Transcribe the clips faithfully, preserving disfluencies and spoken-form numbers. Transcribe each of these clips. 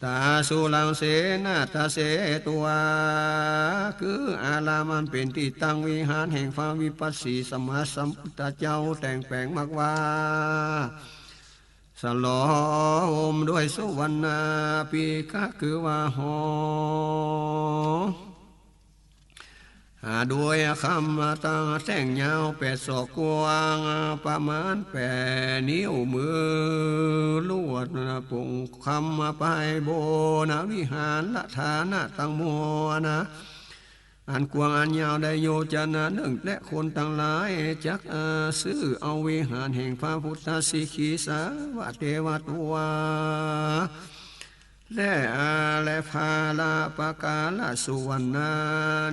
ตาสุรังเสนตะเสตวา คืออารามอันเป๋นตี้ตั้งวิหารแห่งพระวิปัสสีสัมมาสัมพุทธเจ้า แต่งแป๋งมากว่า สะหลอมด้วยสุวรรณาปิกะ คือว่าหอ หาด้วยคำตังแต้งยาวแปดศอก กว้างประมาณแปดนิ้วมือ ลวดปงคำไปบนวิหารฐานะตังมวลนะ อันกว้างอันยาวได้โยจนะนึ่ง และคนตังหลายจัก เอ่อ ซื้อเอาวิหารแห่งพระพุทธสีขีสาวะเตวะตัว และอาและภาละปะการะสุวรรณา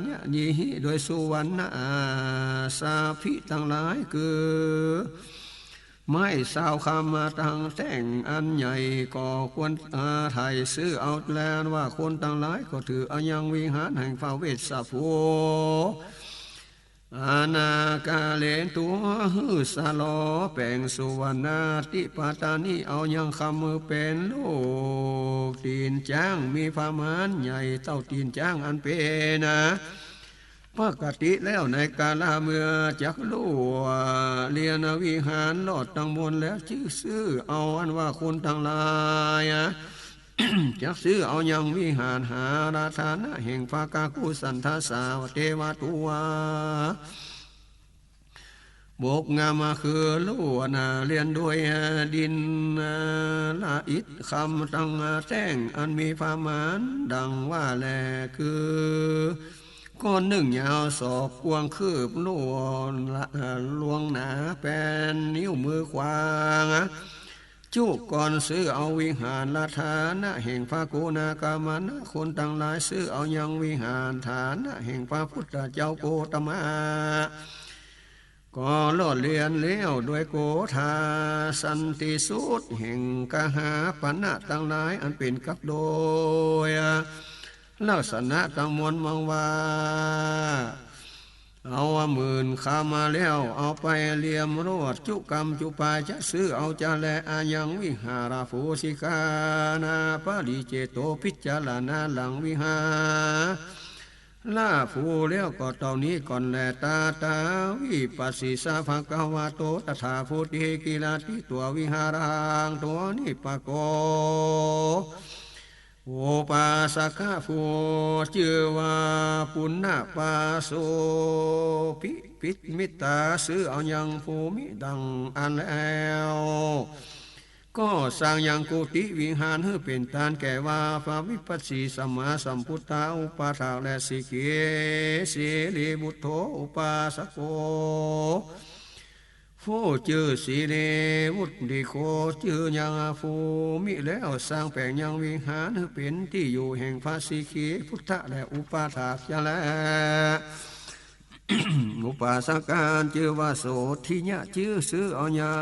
ยะยีหิ โดยสุวรรณา สาภิตังหลาย คือไม้ซาวคำตังแต้งอันใหญ่ ก็ควร เอ่อ ไถ่ซื้อเอาแล ว่าคนตังหลายก็ถือเอายังวิหารแห่งพระเวสสะภู อนาคาเลนตัวหื้อสะหลอแป๋งสุวรรณาธิปไตยนี้ เอายังคำหื้อเป๋นลูกตี๋นจ๊าง มีประมาณใหญ่เต้าตี๋นจ๊างอันเป๋นนะ ปกติแล้วในกาละเมื่อจักล่วงเตียนวิหารรอดตังมวลแล้ว จึงซื้อเอาอันว่าคนตังหลายอะ จักซื้อเอายังวิหารหาฐานะแห่งพระกักขุสันทสาวะเตวะตัว บกงามมาคือล่วงเตียนด้วยดินละอิฐคำตังแต้งอันมีประมาณดังว่าแล คือ ก้อนนึ่งยาวศอก กว้างคืบ ล่วงละ ล่วงหนาแปดนิ้วมือ กว้างจุก้อน ซื้อเอาวิหารฐานะแห่งพระโกณาคมนะ คนตังหลายซื้อเอายังวิหารฐานะแห่งพระพุทธเจ้าโกตมะ ก็รอดเตียนแล้วด้วยโกฏาสันติสูตรแห่งกหาปณะตังหลาย อันเป๋นกับโดยลักษณะตังมวล มังว่า เอาหมื่นคำมาแล้ว เอาไปเลียมรวดจุกรรมจุปาย จะซื้อเอาจะแล อายังวิหารภูสิกานาปริเจโต พิจารณาหลังวิหา ละภูแล้วก็เต้านี้ก่อนแล ตาตาวิปัสสิสาภะคะวะโต ตถาภูติกิลาติ ตัววิหารัง ตัวนี้ปะโก อุปาสกะผู้จื้อว่าปุณณปาโสภิ ภิมิตตา ซื้อเอายังภูมิดังอั้นแล้ว ก็สร้างยังกุฏิวิหารหื้อเป๋นตานแก่ว่า พระวิปัสสีสัมมาสัมพุทธา อุปถากแล สีขี สีลีบุตโธ อุปาสโก ผู้จื้อสีลีบุตติโค จื้อยังภูมิแล้ว สร้างแป๋งยังวิหารหื้อเป๋นตี้อยู่แห่งพระสีขีพุทธะแล อุปถากจะแล อุปาสกะจื้อว่าโสธิยะ จื้อซื้อเอายา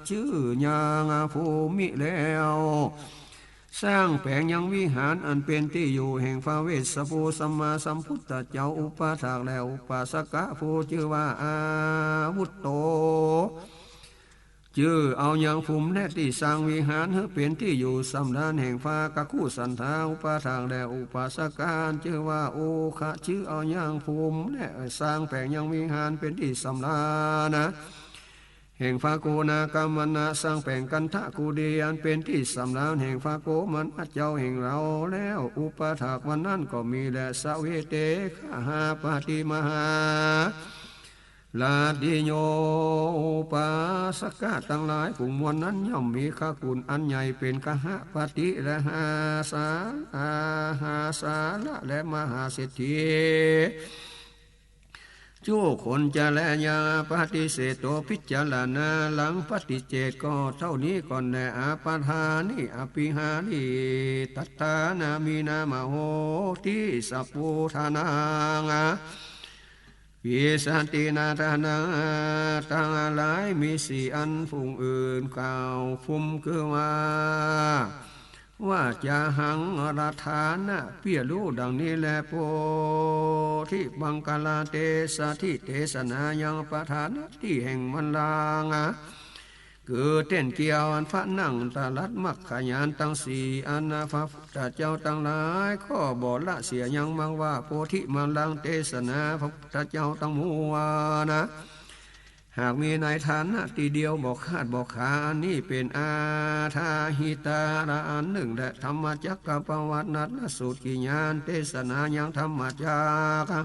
จื้อยังภูมิแล้ว สร้างแป๋งยังวิหารอันเป๋นตี้อยู่แห่งพระเวสสะภูสัมมาสัมพุทธเจ้า อุปถากแล อุปาสกะผู้จื้อว่าอาวุตโต จื้อเอายังภูมิและตี้สร้างวิหารหื้อเป๋นตี้อยู่สำราญแห่งพระกักขุสันทา อุปถากแล อุปาสกะจื้อว่าโอคะ จื้อเอายังภูมิและสร้างแป๋งยังวิหารเป๋นตี้สำราญนะ แห่งพระโกณาคมนะ สร้างแป๋งคันธกุฏีอันเป๋นตี้สำราญแห่งพระโกมนะเจ้าแห่งเฮาแล้ว อุปถากวันนั้นก็มีแล สะเวเต ขหาปติมหาราตรีโย อุปาสกะตังหลาย ฝูงมวลนั้นย่อมมีขกุณอันใหญ่เป๋นขหปติและหาสา อาหาสาระและมหาเศรษฐี จุคนจะแล ยังปฏิเสโธ พิจารณาหลังปฏิเสธก็เต้านี้ก่อนแล อาปทานิอภิหาริ ตัตถานามินามโหติ สะปูทานัง วิสตินาทานัง ตังหลายมีสี่อัน ฝูงอื่นกล่าวภูมิคือว่า วาจาหัง อาราธานะ เปี้ยรู้ดังนี้แล โพธิมังคลาเตสะ ตี้เตสนายังประธานะตี้แห่งบัลลังก์ คือเต้นเกี้ยวอันพระนั่งตรัสมรรคญาณตังสี่อันนะ พระพุทธเจ้าตังหลายก็บ่ละเสียยัง มังว่าโพธิมัลลังเตสนา พระพุทธเจ้าตังมวลนะ หากมีในฐานะตี้เดียวบ่ขาดบ่ขา อันนี้เป๋นอาทาหิตาละอันนึ่งแล ธัมมจักกัปปวัตตนสูตรกิยานเตสนายังธัมมจักกะ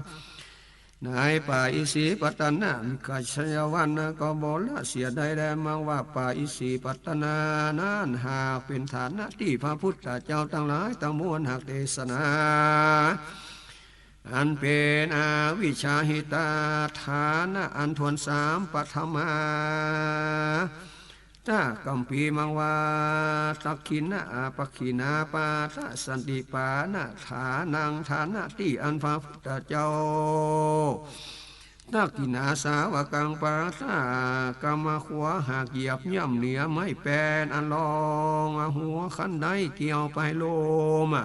ในป่าอิสิปตนกัจจายวันนะ ก็บ่ละเสียได้แล มังว่าป่าอิสิปตนนั้นหากเป๋นฐานะตี้พระพุทธเจ้าตังหลายตังมวลหากเตสนา อันเป๋นอวิชชาหิตาฐานะอันถ้วนสาม ปฐมา ตะกัมปีมังว่า ตักขิณะอัปปะขิณาปาทะสันติปานะฐานัง ฐานะตี้อันพระพุทธเจ้า ตักขิณาสาวกังปาทะกำมาขวาหากเหยียบย่ำเหนือไม้แปนอันรองหัวคันไดเกี่ยวไปลม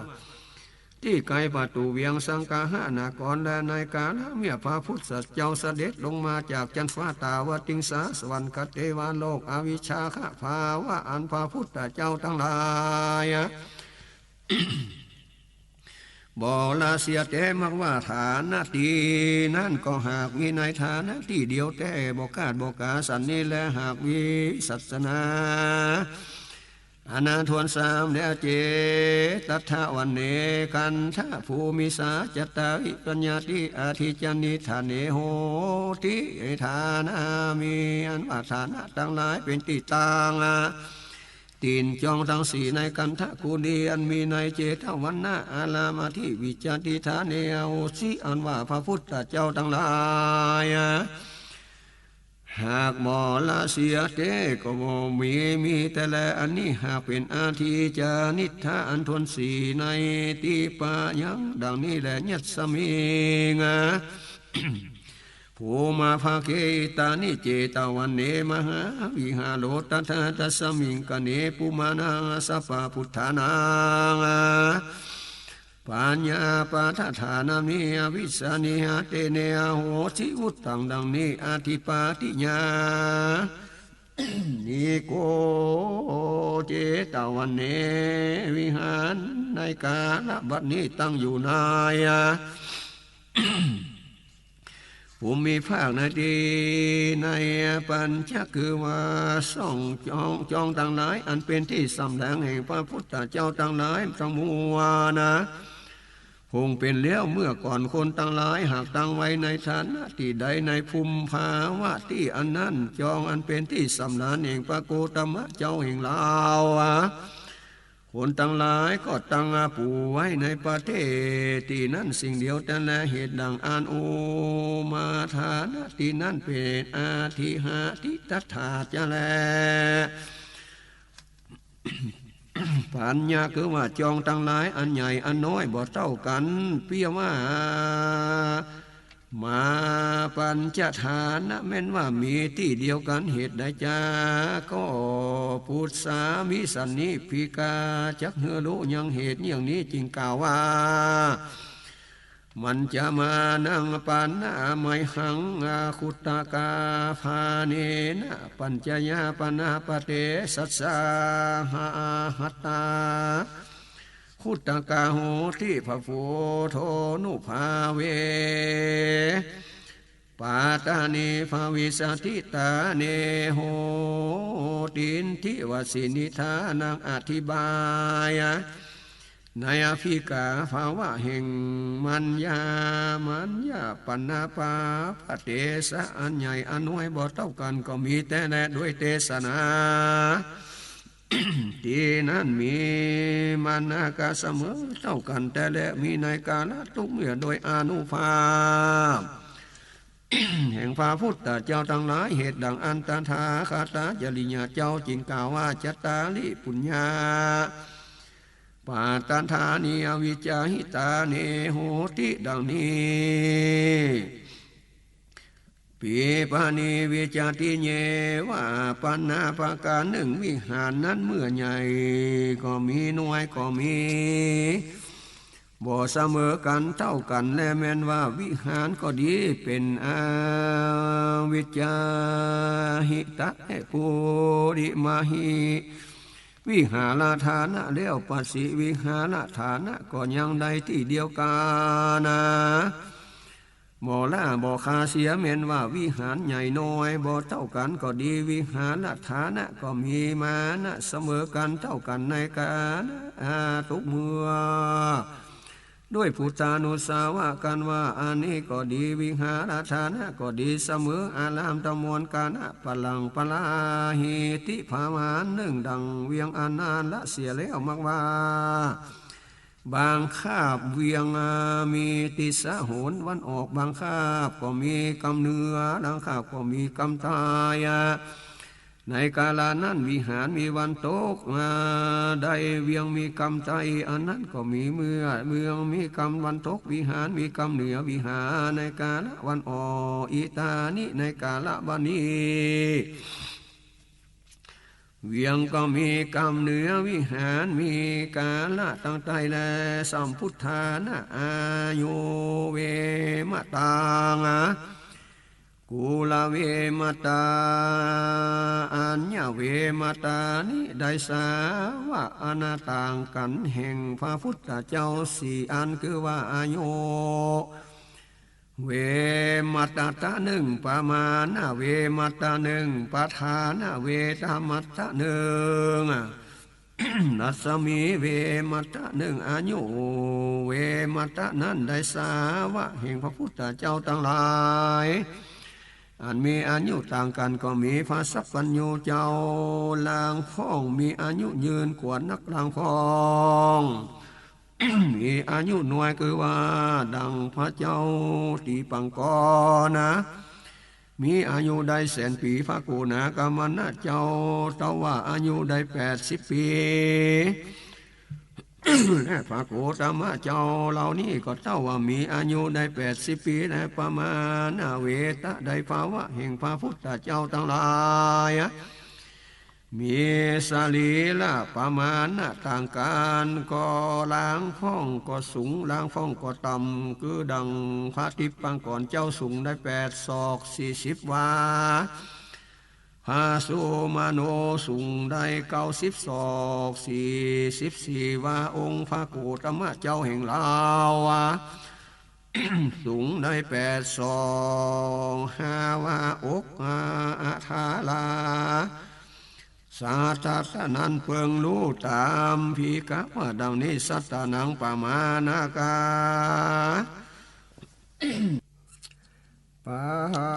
ตี้ไกประตู๋เวียงสังกาหะนคร และในกาละเมื่อพระพุทธเจ้าเสด็จลงมาจากจั๊นฟ้าตาวติงสาสวรรคเทวโลก อวิชชาคะภาวะอันพระพุทธเจ้าตังหลายบ่ละเสียแต๊ มังว่าฐานะตี้นั้นก็หากมีในฐานะตี้เดียวแต๊ บ่ขาดบ่ขาสันนี้แล หากวิสัชนา อันถ้วนสามแล้ว เจตทวันเณ คันธะภูมิสา จัตตาริ ปัญญาติ อธิจนิฏฐาเณ โหติ ฐานามี อันว่าฐานะตังหลายเป๋นตี้ตั้ง ตี๋นจองตังสี่ในคันธกุฎีอันมีในเจตวันนะอาราม อธิวิจจติฏฐาเณ อโหสิ อันว่าพระพุทธเจ้าตังหลาย หากบ่ละเสียแต๊ก็บ่มี มีแต๊แล อันนี้หากเป๋นอธิจนิฏฐะอันถ้วนสี่ในทิพยัง ดังนี้แล ยัสมิง ภูมาภาเก อิตานิ เจตวันเณ มหาวิหาโร ตถาตัสมิงขเณ ปูมานัง สัพพะปุฏฐานัง ปัญญาปะทะฐานามี อวิสสานิหะเตเณ อโหสิ วุตตัง ดังนี้ อธิปาทิยานิโก เจตวันเณ วิหารในกาละบัดนี้ตั้งอยู่ใน ภูมิภาคในตี้ในปัญจะคือว่าซ่องจอง จองตังหลาย อันเป๋นตี้สำแดงแห่งพระพุทธเจ้าตังหลายตังมวลนะ คงเป๋นแล้วเมื่อก่อนคนตังหลายหากตั้งไว้ในฐานะตี้ใดในภูมิภาวะตี้อันนั้น จองอันเป๋นตี้สำราญแห่งพระโคตมะเจ้าแห่งลาว คนตังหลายก็ตั้งปูไว้ในประเทศตี้นั้นสิ่งเดียวแต๊แล เหตุดังอั้น โอมาทานะตี้นั้นเป๋นอธิหาติตถาจะแล ปัญญาคือว่าจองตังหลายอันใหญ่อันน้อยบ่เต้ากั๋น เปรียบว่า มาปัญจฐานะแม่นว่ามีตี้เดียวกั๋น เหตุใดจา ก็ปุสสามิสันนิพิกา จักหื้อฮู้ยังเหตุเยี่ยงนี้จึงกล่าวว่า มัญจมานังปานามัยหัง อาคุตตกาภาเนนะ ปัญจยาปนาปะเตสัสสาหะอาหัตตา คุตตกาโหติ พะโพโธนุภาเว ปาตานิภวิสสติตาเน โหตินทิวสินิทานัง อธิบายในอภิกาภาวะแห่งมัญญา มัญญาปนาปาปะเตสะ อันใหญ่อันน้อยบ่เต้ากั๋นก็มีแต๊แล โดยเตสนา ตี้นั้นมีมานากะเสมอเต้ากั๋นแต๊แล มีในกาละทุกเมื่อโดยอานุภาพ แห่งพระพุทธเจ้าตังหลาย เหตุดังอั้นตถาคตาจริยเจ้าจึงกล่าวว่า จัตตาริปุญญา ปัตตฐานีอวิจจาหิตาเน โหติ ดังนี้ ปีปะเน วิจจติเยวะ ปนาประก๋านนึ่ง วิหารนั้นเมื่อใหญ่ก็มี น้อยก็มี บ่เสมอกั๋นเต้ากั๋นแล แม่นว่าวิหารก็ดี เป๋นอวิจจาหิตะแล ปุริมหิ วิหารฐานะแล้ว ปะสิวิหารฐานะก็ยังได้ตี้เดียวกั๋นนา บ่ละบ่คาเสีย แม่นว่าวิหารใหญ่น้อยบ่เต้ากั๋นก็ดี วิหารฐานะก็มีมานะเสมอกั๋นเต้ากั๋นในก๋าละ อา ตุ๊กเมื่อ ด้วยปุตตานุสสาวะกั๋นว่า อันนี้ก็ดี วิหารฐานะก็ดี เสมออารามตะมวลก๋าละ ปะรังปะราหิติ ประมาณนึ่ง ดั่งเวียงอันนั้นละเสียแล้ว มักว่า บางคาบเวียง อา มีติสาหน วันออก บางคาบก็มีก้ำเหนือ บางคาบก็มีก้ำใต้ อา ในก๋าละนั้นวิหารมีวันตก อา ได้เวียงมีก้ำใต้ อันนั้นก็มีเมือง เมืองมีก้ำวันตก วิหารมีก้ำเหนือ วิหารในก๋าละวันออก อิตานิ ในก๋าละบัดนี้ เวียงก็มีก้ำเหนือ วิหารมีก๋าละตังใต้แล สัมพุทธานะ อายุ เวมะตัง อากุละเวมะตา อัญญะเวมะตานิ ได้สาวะอันต่างกั๋นแห่งพระพุทธเจ้าสี่อัน คือว่าอายุ เวมัตตะนึ่ง ปะมาณะเวมัตตะนึ่ง ปะทานะเวมัตตะนึ่ง รัศมีเวมัตตะนึ่ง อายุเวมัตตะนั้น ได้สาวะแห่งพระพุทธเจ้าตังหลาย อันมีอายุต่างกั๋นก็มี พระสัพพัญญูเจ้า ลางพ่องมีอายุยืนกว่านัก ลางพ่อง มีอายุน้อย คือว่าดั่งพระเจ้าตี้ปางก่อนนา มีอายุได้แสนปี๋ พระโกณากัมมะเจ้า เต้าว่าอายุได้แปดสิบปี๋ และพระโคตมะเจ้าเหล่านี้ก็เต้าว่ามีอายุได้แปดสิบปี๋ และปะมาณะเวตะ ได้ภาวะแห่งพระพุทธเจ้าตังหลาย มีสรีระปะมาณะต่างกั๋น ก็ลางพ่องก็สูง ลางพ่องก็ต่ำ คือดั่งพระทิพย์ปางก่อนเจ้าสูงได้แปดศอกสี่สิบวา พระสุมาโณสูงได้เก้าสิบศอกสี่สิบสี่วา องค์พระโคตมะเจ้าแห่งเฮา สูงได้แปดศอกห้าวา อกอาทารา สัตตะนั้นเปิงฮู้ต๋าม ภิกขะวะ ดั่งนี้ สัตตานัง ปะมาณะกา ปะหา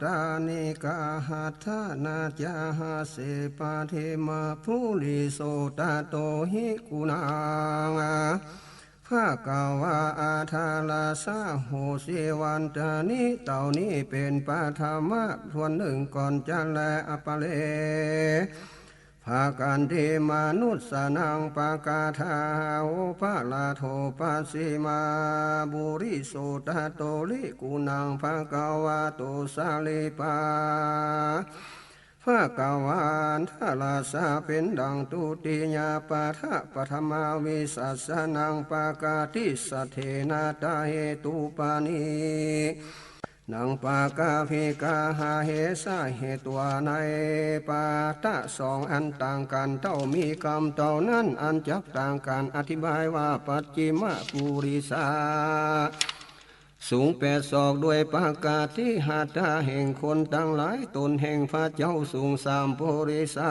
ตานิกา หัตถะนา จะหาเส ปะเท มะ ปุริโส ตะโต หิ กุณัง ภะคะวา อาทาราสะ โหสิ วันตานิ เต้านี้เป๋นปะถมะ ส่วนนึ่งก่อนจะแล อัปปะเร ภะคะเต มะนุสสานัง ปะกาธา โอภะระโท ปัสสิมา ปุริโส ตะโต หิ กุณัง ภะคะวะโต สาลีปะ ภะคะวา อัฏฐะราสะ เป๋นดั่งทุติยปาฐะ ปะถมาวิสัสสะนัง ปะกาติ สัทเถนะ ตะเหตุปะนิ นัง ปะกา ภิกขะ หาเหสะ เหตุว่าในปาฐะสองอันต่างกั๋นเต้า มีกำเต้านั้นอันจักต่างกั๋น อธิบายว่า ปัจฉิมะปุริสะ สูงแปดศอก ด้วยปะกาติหัตถะแห่งคนตังหลาย ตนแห่งพระเจ้าสูงสามปุริสะ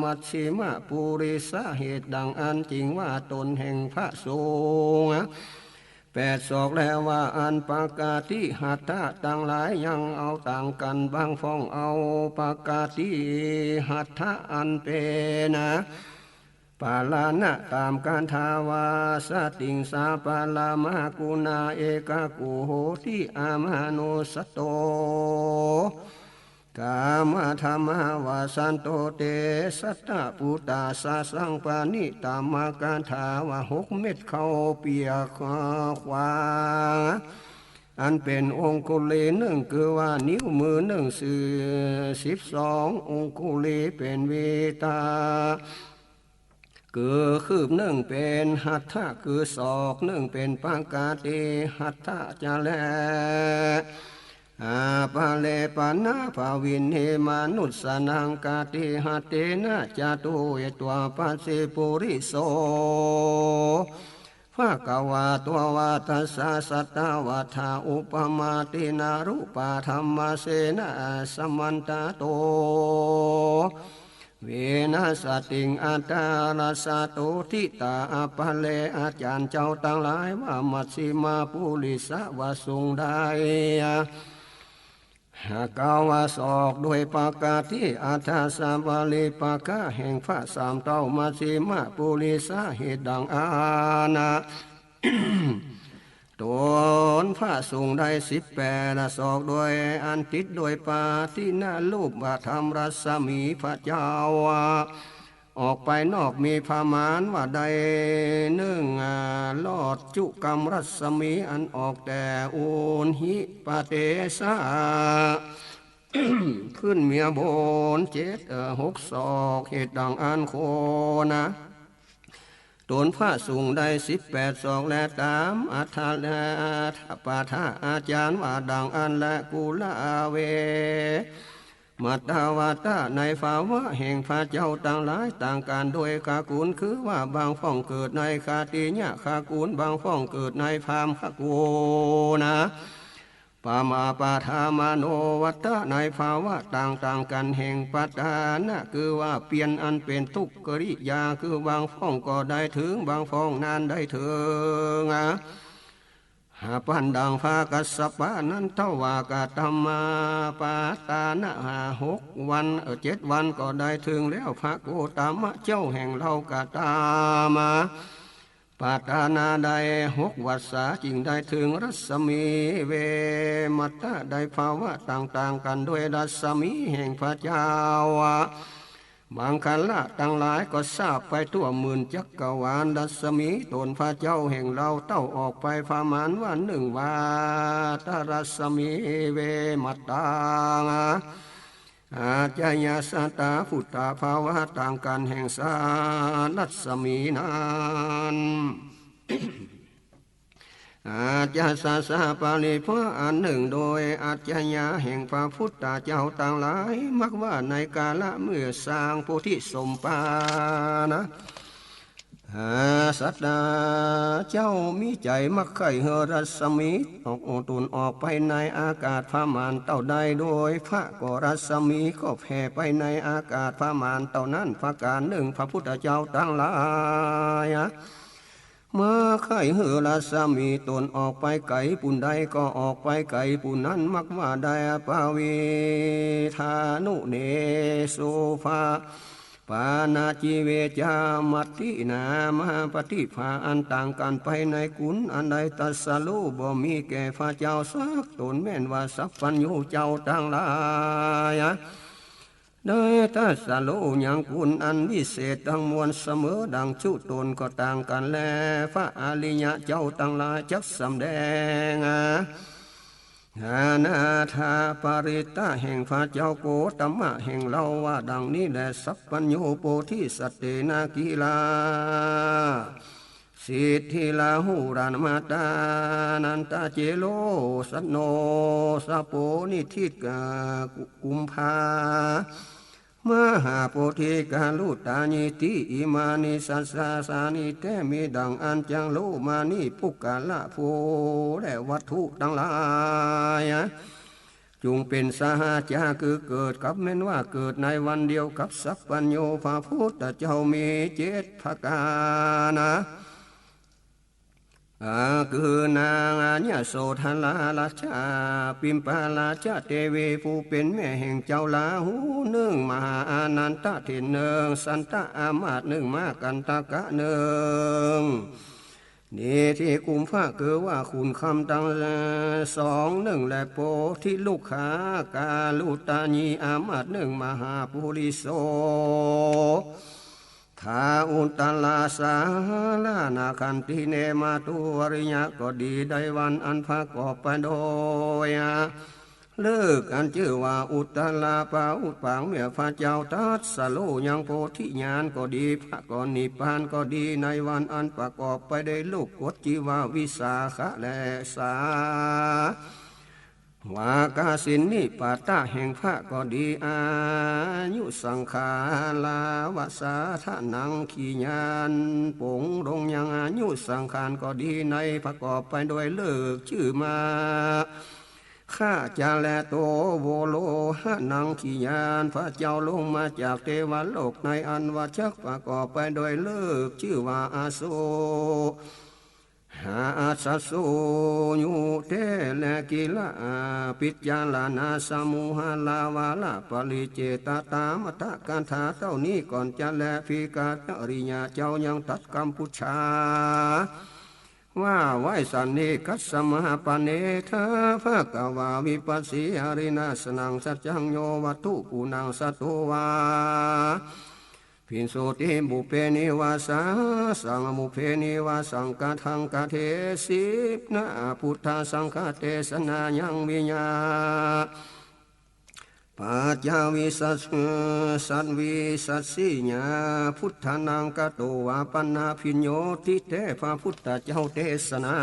มัชฌิมะปุริสะ เหตุดั่งอั้นจึงว่าตนแห่งพระสูงแปดศอก และว่าอันปะกาติหัตถะตังหลายยังเอาต่างกั๋น บางพ่องเอาปะกาติหัตถะอันเป๋น ปาลานะ ต๋ามคาถาว่า สติงสาปะระมะกุณา เอกะกุโหติ อะมานุสสะโต กามะธัมมะวะสันโต เตสัตตะปุตตะสะ สังปะณิ ต๋ามคาถาว่าหกเม็ดข้าวเปียกขวา อันเป๋นองคุลีหนึ่ง คือว่านิ้วมือหนึ่ง ซื่อสิบสององคุลี เป๋นวีตะ คือคืบนึ่งเป๋นหัตถะ คือศอกนึ่งเป๋นปกติหัตถะจะแล อาปะเรปะนะ ภวินเน มนุสสานัง กาติหัตเถนะ จะตูเอตวาปัสสิปุริโส ภะคะวา ตวาทัสสะ สัตถะวัฏฐะ อุปมาตินะ รูปะธัมมะเสนะ สมันตะโต เวนะสะติง อัตถะรัสสะ โต ทิตา อาปะเร อาจ๋ารย์เจ้าตังหลาย ว่ามัชฌิมาปุริสะ ว่าสูงได้ หากกล่าวว่าศอกโดยปกติ อัตถะสะปะริปากะ แห่งพระสามเต้ามัชฌิมาปุริสะ เหตุดังอั้นนะ ตนพระสูงได้สิบแปดศอก โดยอันติดโดยปาฏินะ รูปธรรมรัศมีพระเจ้า ออกไปนอกมีประมาณว่าได้นึ่ง อ่า ลอดจุกรรมรัศมีอันออกแต่อุณหิปเตสะ ขึ้นเมียบนเจ็ด เอ่อ หกศอก เหตุดังอั้นโคนะ ตนพระสูงได้สิบแปดศอก และต๋ามอัฏฐะและอัฏฐปาทะ อาจ๋ารย์ว่าดังอั้นแล กุละเว มัตตวัตตะ ในภาวะแห่งพระเจ้าตังหลายต่างกั๋นโดยขกุล คือว่าบางพ่องเกิดในขัตติยขกุล บางพ่องเกิดในพราหมณ์ขกุลนะ ปะมาปะทะมโนวัตตะ ในภาวะต่างๆ กั๋นแห่งปะทานะ คือว่าเปลี่ยนอันเป๋นทุกขกิริยา คือบางพ่องก็ได้เถิง บางพ่องนั้นได้เถิง อ่ะ หาปั๋นดังพระกัสสปะนั้นเต้าว่า กะตะมาปะทานะ หกวัน เอ่อ เจ็ดวันก็ได้เถิงแล้ว พระโคตมะเจ้าแห่งเฮากะตะมาปะทานะได้หกวัสสา จึงได้เถิงรัศมีเวมัตตะ ได้ภาวะต่างๆ กั๋นโดยรัศมีแห่งพระเจ้า มังคละตังหลายก็ทราบไปทั่วหมื่นจักรวาล รัศมีตนพระเจ้าแห่งเฮาเต้าออกไปประมาณว่านึ่งวาตะรัศมีเวมัตตัง อาจยะสะตาพุทธา ภาวะต่างกั๋นแห่งสารัศมีนั้น อาจสสะปริภะ อันนึ่งโดยอาจยะแห่งพระพุทธเจ้าตังหลาย มักว่าในกาละเมื่อสร้างโพธิสมภารนะ อาสัตตาเจ้ามีใจ๋มักใค่หื้อรัศมีออกตนออกไปในอากาศประมาณเต้าใด โดยพระก็รัศมีก็แผ่ไปในอากาศประมาณเต้านั้นประก๋านนึ่ง พระพุทธเจ้าตังหลาย มาใค่หื้อรัศมีตนออกไปไก๋ปูนใดก็ออกไปไก๋ปูนนั้น มักว่าได้ ปวิธานุเนสุภา ปานาจิเวจามัตตินามาปฏิภา อันต่างกั๋นไปในกุณอันใดตรัสรู้บ่มีแก่พระเจ้าสักตน แม่นว่าสัพพัญญูเจ้าตังหลาย ได้ตรัสรู้ยังกุณอันวิเศษตังมวลเสมอดังจุตนก็ต่างกั๋นแล พระอริยะเจ้าตังหลายจักสำแดง อานาถปริตตะแห่งพระเจ้าโคตมะแห่งเฮาว่าดังนี้แล สัพพัญญูโพธิสัตเตนะกิลา สิทธิลาหุรามะตานันตะเจโรสโนสะโปนิทิกะกุมภา มหาโพธิกาลุตายิติ อิมานิสัสสาสานิ แต๊มีดังอั้นจังโลมานี้ ปุคคละผู้และวัตถุตังหลาย จุ่งเป๋นสหจาคือเกิดกับแม่นว่าเกิดในวันเดียวกับสัพพัญญูพระพุทธเจ้ามีเจ็ดประก๋านนะ อา คือนางยโสธราราชา ปิมปาราชเตวี ผู้เป๋นแม่แห่งเจ้าลาหูนึ่ง มหาอานันทะเถรนึ่ง สันตะอามาตย์นึ่ง มกันทกะนึ่ง นิธิกุมภะคือว่าขุนคำตังสองนึ่ง และโพธิลุกขากาลุตายีอามาตย์นึ่ง มหาปุริโส ทาอุตตราสารานาคันติเนมาตุวริยะก็ดี ได้วันอันประกอบไปโดย ฤกษ์อันจื้อว่าอุตตราปาหุปางเมื่อพระเจ้าตรัสรู้ยังโพธิญาณก็ดี พระก็นิพพานก็ดี ในวันอันประกอบไปด้วยลูกกฎ จื้อว่าวิสาขะแล สา วากสินนิปาตะแห่งพระก็ดี อายุสังขาราวสาทะนังขีญาณ ปลงลงยังอายุสังขารก็ดี ในประกอบไปด้วยฤกษ์จื้อมา ขะจะแล โตโวโลหะนังขีญาณ พระเจ้าลงมาจากเทวโลกในอันว่าจักประกอบไปด้วยฤกษ์จื้อว่าอโศ หาอัสสะสูยุเต และกิละปิจจารณาสมุหะลาวาละปริเจตตามัทธกถาเต้านี้ก่อนจะแล ภีกาจริยาเจ้ายังตรัสกำปุจฉาว่าไว้สันนิ คัสสะมาปะเนทะภะคะวาวิปัสสีหาริณาสนังสัจจังโยวัตถุปูนังสัตโตวา ภิสสุติ บุพเพนิวาสาสัง บุพเพนิวาสัง กทัง กะเทสิ นะ พุทธสังฆเตสนายัง วิญญาปัจจาวิสัสสัตวิสัสสิญา พุทธานัง กะโตวาปะนาภิญโญติ เต พระพุทธเจ้าเตสนา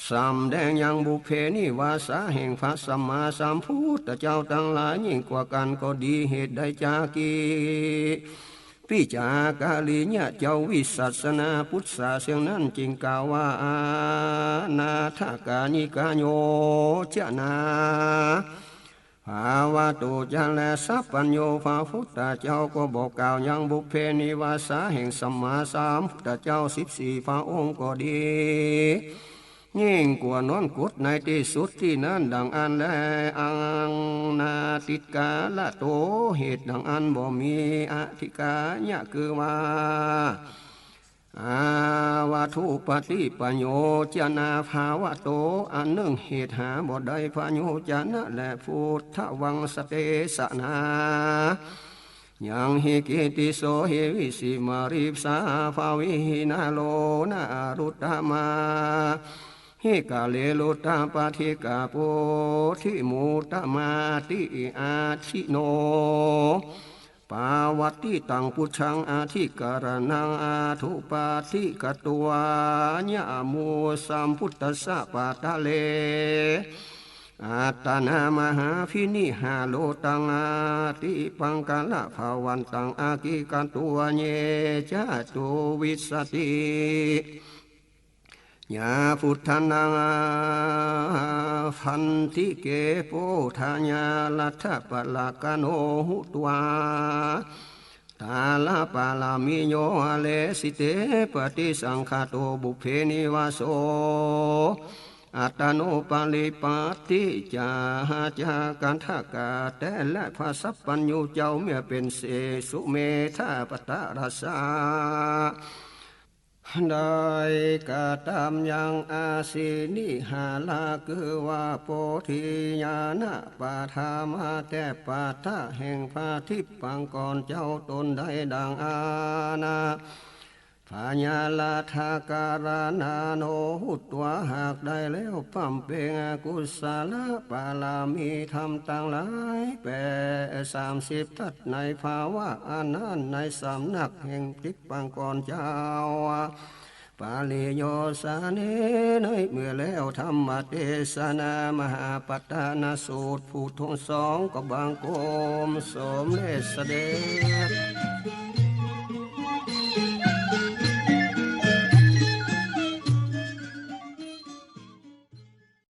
สำแดงยังบุพเพนิวาสาแห่งพระสัมมาสัมพุทธเจ้าตังหลายยิ่งกว่ากั๋นก็ดี เหตุใดจากี ปิจาการิยะเจ้าวิสัสสนาปุจฉาเสียงนั้นจึงกล่าวว่า อนาถกายิกาโยจะนา ภะคะวะโต จะแล สัพพัญญู พระพุทธเจ้าก็บอกกล่าวยังบุพเพนิวาสาแห่งสัมมาสัมพุทธเจ้าสิบสี่พระองค์ก็ดี ยิ่งกว่านั้นกฎในตี้สุดตี้นั้น ดังอั้นแล อังนาติกาละโต เหตุดังอั้นบ่มี อธิกายะ คือว่า อาวัตถุปฏิปโยจนาภาวะโต อันนึ่งเหตุหาบ่ได้ พโยจนะ และ พุทธัง สเตสนา ยังหิ กิตติโสหิ วิสิมาริสา ภาวิหินาโลนา รุตตมา หิกาเล รุตตปาทิกา ปุทธิมุตตมาติ อาทิโน ปาวัตติตัง ปุจฉัง อธิการณัง อาธุปาทิกะตวา ยะ มุสสัมพุทธัสสะ ปาตะเล อัตตะนา มหาภินิหาโรตัง อติปังกะละภวันตัง อะกิกะตวะ เย จะ ตุวิสสะติ ยา พุทธานัง พันธิเก โปทะยา รัตถะปะละกะโน หุตวา ตาละปารามิโย อเลสิเต ปะติสังขะโต บุพเพนิวาโส อัตตานุปาริปัตติจา หาจะกันทะกะ แต่และพระสัพพัญญูเจ้าเมื่อเป๋นเสสุเมธาปัตตะรัสสะ ได้กระตำยังอาสินิหาระ คือว่าโพธิญาณะปะทะมา แต่ปัตตะแห่งพระทิพย์ปางก่อนเจ้าตนได้ดังอานา พญารัตถการณาโน หุตวา หากได้แล้วบำเพ็งกุศลปารามีธรรมตังหลายแปดสามสิบทัศน์ในภาวะอันนั้น ในสำนักแห่งทิพย์ปางก่อนเจ้า ปาริโยสเน ในเมื่อแล้วธรรมเตสนามหาปัตตนสูตร ผู้ทั้งสองก็บังคมสมเร็จเสด็จ